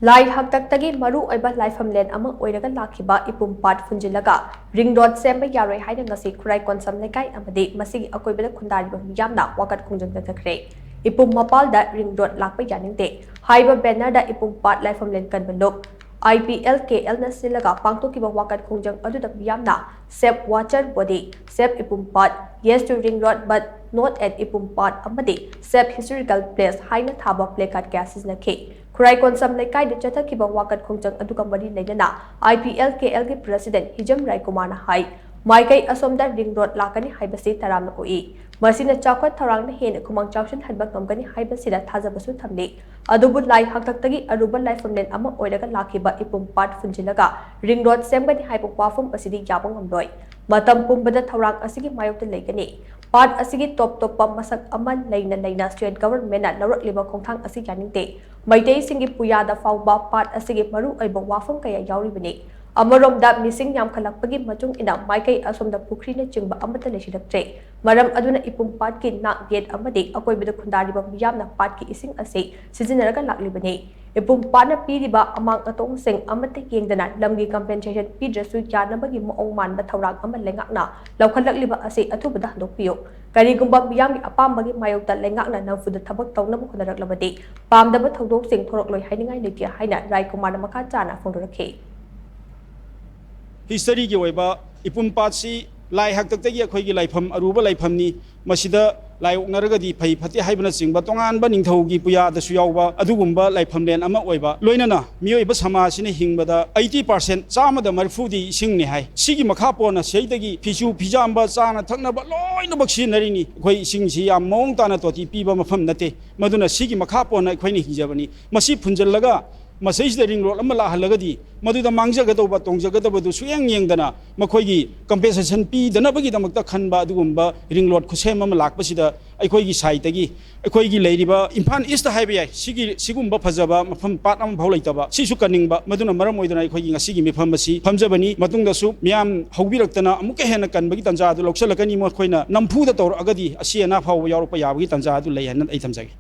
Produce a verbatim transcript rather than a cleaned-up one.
ꯂꯥꯏ ꯍꯥꯛꯇꯛꯇꯒꯤ ꯃꯔꯨ ꯑꯣꯏꯕ ꯂꯥꯏꯐꯝꯂꯦꯟ ꯑꯃ ꯑꯣꯏꯔꯒ ꯂꯥꯛꯈꯤꯕ ꯏꯄꯨꯝ ꯄꯥꯠ ꯐꯨꯟꯖꯤꯜꯂꯒ ring road ꯁꯦꯝꯕ ꯌꯥꯔꯣꯏ ꯍꯥꯏꯅ ꯉꯁꯤ ꯈꯨꯔꯥꯏ ꯀꯣꯟꯁꯝ ꯂꯩꯀꯥꯏ ꯑꯃꯗꯤ ꯃꯁꯤꯒꯤ ꯑꯀꯣꯏꯕꯗ ꯈꯨꯟꯗꯥꯔꯤꯕ ꯃꯤꯌꯥꯝꯅ ꯋꯥꯀꯠ ꯈꯣꯡꯖꯪ ꯆꯠꯊꯈ꯭ꯔꯦ꯫ ꯏꯄꯨꯝ ꯃꯄꯥꯜꯗ ring road ꯂꯥꯛꯄ ꯌꯥꯅꯤꯡꯗꯦ ꯍꯥꯏꯕ banner ꯗ ꯏꯄꯨꯝ ꯄꯥꯠ ꯂꯥꯏꯐꯝꯂꯦꯟ ꯀꯟꯕ ꯂꯨꯞ I P L K L ꯅ ꯁꯤꯜꯂꯒ ꯄꯥꯡꯊꯣꯛꯈꯤꯕ ꯋꯥꯀꯠ ꯈꯣꯡꯖꯪ ꯑꯗꯨꯗ ꯃꯤꯌꯥꯝꯅ Save water body, Save ꯏꯄꯨꯝ ꯄꯥꯠ, Yes to ring road but not at ꯏꯄꯨꯝ ꯄꯥꯠ ꯑꯃꯗꯤ Save historical place ꯍꯥꯏꯅ ꯊꯥꯕ placard ꯀꯌꯥ ꯁꯤꯖꯤꯟꯅꯈꯤ꯫ ꯈꯨꯔꯥꯏ ꯀꯣꯟꯁꯝ ꯂꯩꯀꯥꯏꯗ ꯆꯠꯊꯈꯤꯕ ꯋꯥꯀꯠ ꯈꯣꯡꯖꯪ ꯑꯗꯨꯒ ꯃꯔꯤ ꯂꯩꯅꯅ I P L K L ꯒꯤ president ꯍꯤꯖꯝ ꯔꯥꯏꯀꯨꯃꯥꯔꯅ ꯍꯥꯏ, ꯃꯥꯏꯀꯩ ꯑꯁꯣꯝꯗ ring road ꯂꯥꯛꯀꯅꯤ ꯍꯥꯏꯕꯁꯤ ꯇꯔꯥꯝꯅ ꯑꯣꯛꯏ꯫ ꯃꯁꯤꯅ ꯆꯥꯎꯈꯠ ꯊꯧꯔꯥꯡꯅ ꯍꯦꯟꯅ ꯈꯨꯃꯥꯡ ꯆꯥꯎꯁꯤꯟꯍꯟꯕ ꯉꯝꯒꯅꯤ ꯍꯥꯏꯕꯁꯤꯗ ꯊꯥꯖꯕꯁꯨ ꯊꯝꯂꯤ꯫ ꯑꯗꯨꯕꯨ ꯂꯥꯏ ꯍꯥꯛꯇꯛꯇꯒꯤ ꯑꯔꯨꯕ ꯂꯥꯏꯐꯝꯂꯦꯟ ꯑꯃ ꯑꯣꯏꯔꯒ ꯂꯥꯛꯈꯤꯕ ꯏꯄꯨꯝ ꯄꯥꯠ ꯐꯨꯟꯖꯤꯜꯂꯒ ring road ꯁꯦꯝꯒꯅꯤ ꯍꯥꯏꯕ ꯋꯥꯐꯝ ꯑꯁꯤꯗꯤ ꯌꯥꯕ ꯉꯝꯂꯣꯏ꯫ ꯃꯇꯝ ꯄꯨꯝꯕꯗ ꯊꯧꯔꯥꯡ ꯑꯁꯤꯒꯤ ꯃꯥꯌꯣꯛꯇ ꯂꯩꯒꯅꯤ꯫ ꯄꯥꯠ ꯑꯁꯤꯒꯤ ꯇꯣꯞ ꯇꯣꯞꯄ ꯃꯁꯛ ꯑꯃ ꯂꯩꯅ ꯂꯩꯅ state government ꯅ ꯂꯧꯔꯛꯂꯤꯕ ꯈꯣꯡꯊꯥꯡ ꯑꯁꯤ ꯌꯥꯅꯤꯡꯗꯦ꯫ ꯃꯩꯇꯩꯁꯤꯡꯒꯤ ꯄꯨꯌꯥꯗ ꯐꯥꯎꯕ ꯄꯥꯠ ꯑꯁꯤꯒꯤ ꯃꯔꯨ ꯑꯣꯏꯕ ꯋꯥꯐꯝ ꯀꯌꯥ ꯌꯥꯎꯔꯤꯕꯅꯤ꯫ ꯑꯃꯔꯣꯝꯗ ꯃꯤꯁꯤꯡ ꯌꯥꯝꯈꯠꯂꯛꯄꯒꯤ ꯃꯇꯨꯡ ꯏꯟꯅ ꯃꯥꯏꯀꯩ ꯑꯁꯣꯝꯗ ꯄꯨꯈ꯭ꯔꯤꯅꯆꯤꯡꯕ ꯑꯃꯠꯇ ꯂꯩꯁꯤꯜꯂꯛꯇ꯭ꯔꯦ꯫ ꯃꯔꯝ ꯑꯗꯨꯅ ꯏꯄꯨꯝ ꯄꯥꯠꯀꯤ ꯅꯥꯛ ꯌꯦꯠ ꯑꯃꯗꯤ ꯑꯀꯣꯏꯕꯗ ꯈꯨꯟꯗꯥꯔꯤꯕ ꯃꯤꯌꯥꯝꯅ ꯄꯥꯠꯀꯤ ꯏꯁꯤꯡ ꯑꯁꯤ ꯁꯤꯖꯤꯟꯅꯔꯒ ꯂꯥꯛꯂꯤꯕꯅꯤ꯫ ꯏꯄꯨꯝ ꯄꯥꯠꯅ ꯄꯤꯔꯤꯕ ꯑꯃꯥꯡ ꯑꯇꯣꯡꯁꯤꯡ ꯑꯃꯠꯇ ꯌꯦꯡꯗꯅ ꯂꯝꯒꯤ compensation ꯄꯤꯗ꯭ꯔꯁꯨ ꯌꯥꯅꯕꯒꯤ ꯃꯑꯣꯡ ꯃꯥꯟꯕ ꯊꯧꯔꯥꯡ ꯑꯃ ꯂꯩꯉꯥꯛꯅ ꯂꯧꯈꯠꯂꯛꯂꯤꯕ ꯑꯁꯤ ꯑꯊꯨꯕꯗ ꯍꯟꯗꯣꯛꯄꯤꯌꯨ꯫ ꯀꯔꯤꯒꯨꯝꯕ ꯃꯤꯌꯥꯝꯒꯤ ꯑꯄꯥꯝꯕꯒꯤ ꯃꯥꯌꯣꯛꯇ ꯂꯩꯉꯥꯛꯅ ꯅꯝꯐꯨꯗ ꯊꯕꯛ ꯇꯧꯅꯕ ꯍꯣꯠꯅꯔꯛꯂꯕꯗꯤ ꯄꯥꯝꯗꯕ ꯊꯧꯗꯣꯛꯁꯤꯡ ꯊꯣꯔꯛꯂꯣꯏ ꯍꯥꯏꯅꯤꯡꯉꯥꯏ ꯂꯩꯇꯦ ꯍꯥꯏꯅ ꯔꯥꯏꯀꯨꯃꯥꯔꯅ ꯃꯈꯥ ꯇꯥꯅ ꯐꯣꯡꯗꯣꯔꯛꯈꯤ꯫ History ꯒꯤ ꯑꯣꯏꯕ ꯏꯄꯨꯝ ꯄꯥꯠꯁꯤ ꯂꯥꯏ ꯍꯥꯛꯇꯛꯇꯒꯤ ꯑꯩꯈꯣꯏꯒꯤ ꯂꯥꯏꯐꯝ, ꯑꯔꯨꯕ ꯂꯥꯏꯐꯝꯅꯤ꯫ ꯃꯁꯤꯗ ꯂꯥꯏ ꯑꯣꯛꯅꯔꯒꯗꯤ ꯐꯩ ꯐꯠꯇꯦ ꯍꯥꯏꯕꯅꯆꯤꯡꯕ ꯇꯣꯉꯥꯟꯕ ꯅꯤꯡꯊꯧꯒꯤ ꯄꯨꯌꯥꯗꯁꯨ ꯌꯥꯎꯕ ꯑꯗꯨꯒꯨꯝꯕ ꯂꯥꯏꯐꯝꯂꯦꯟ ꯑꯃ ꯑꯣꯏꯕ, ꯂꯣꯏꯅꯅ ꯃꯤꯑꯣꯏꯕ ꯁꯃꯥꯖꯁꯤꯅ ꯍꯤꯡꯕꯗ eighty percent, ꯆꯥꯝꯃꯗ ꯃꯔꯤꯐꯨꯗꯤ ꯏꯁꯤꯡꯅꯤ ꯍꯥꯏ꯫ ꯁꯤꯒꯤ ꯃꯈꯥ ꯄꯣꯟꯅ ꯁꯤꯗꯒꯤ ꯐꯤꯁꯨ ꯐꯤꯖꯥꯝꯕ, ꯆꯥꯅ ꯊꯛꯅꯕ ꯂꯣꯏꯅꯃꯛ ꯁꯤꯖꯤꯟꯅꯔꯤꯅꯤ꯫ ꯑꯩꯈꯣꯏ ꯏꯁꯤꯡꯁꯤ ꯌꯥꯝ ꯃꯑꯣꯡ ꯇꯥꯅ ꯇꯣꯇꯤ ꯄꯤꯕ ꯃꯐꯝ ꯅꯠꯇꯦ꯫ ꯃꯗꯨꯅ ꯁꯤꯒꯤ ꯃꯈꯥ ꯄꯣꯟꯅ ꯑꯩꯈꯣꯏꯅ ꯍꯤꯡꯖꯕꯅꯤ꯫ ꯃꯁꯤ ꯐꯨꯟꯖꯜꯂꯒ ꯃꯁꯤꯗꯩꯁꯤꯗ ring road ꯑꯃ ꯂꯥꯛꯍꯜꯂꯒꯗꯤ ꯃꯗꯨꯗ ꯃꯥꯡꯖꯒꯗꯧꯕ ꯇꯣꯡꯖꯒꯗꯕꯗꯨ ꯁꯨꯌꯦꯡ ꯌꯦꯡꯗꯅ ꯃꯈꯣꯏꯒꯤ compensation ꯄꯤꯗꯅꯕꯒꯤꯗꯃꯛꯇ ꯈꯟꯕ ꯑꯗꯨꯒꯨꯝꯕ ring road ꯈꯨꯠꯁꯦꯝ ꯑꯃ ꯂꯥꯛꯄꯁꯤꯗ ꯑꯩꯈꯣꯏꯒꯤ side ꯇꯒꯤ, ꯑꯩꯈꯣꯏꯒꯤ ꯂꯩꯔꯤꯕ ꯏꯝꯐꯥꯜ East ꯍꯥꯏꯕ ꯌꯥꯏ, ꯁꯤꯒꯤ ꯁꯤꯒꯨꯝꯕ ꯐꯖꯕ ꯃꯐꯝ ꯄꯥꯠ ꯑꯃꯐꯥꯎ ꯂꯩꯇꯕ, ꯁꯤꯁꯨ ꯀꯟꯅꯤꯡꯕ꯫ ꯃꯗꯨꯅ ꯃꯔꯝ ꯑꯣꯏꯗꯨꯅ ꯑꯩꯈꯣꯏꯒꯤ ꯉꯁꯤꯒꯤ ꯃꯤꯐꯝ ꯑꯁꯤ ꯐꯝꯖꯕꯅꯤ꯫ ꯃꯇꯨꯡꯗꯁꯨ ꯃꯤꯌꯥꯝ ꯍꯧꯕꯤꯔꯛꯇꯅ ꯑꯃꯨꯛꯀ ꯍꯦꯟꯅ ꯀꯟꯕꯒꯤ ꯇꯥꯟꯖꯥ ꯑꯗꯨ ꯂꯧꯁꯤꯜꯂꯛꯀꯅꯤ꯫ ꯃꯈꯣꯏꯅ ꯅꯝꯐꯨꯗ ꯇꯧꯔꯛꯑꯒꯗꯤ ꯑꯁꯤ ꯑꯅꯥ ꯐꯥꯎꯕ ꯌꯥꯎꯔꯛꯄ ꯌꯥꯕꯒꯤ ꯇꯥꯟꯖꯥ ꯑꯗꯨ ꯂꯩ ꯍꯥꯏꯅ ꯑꯩ ꯊꯝꯖꯒꯦ꯫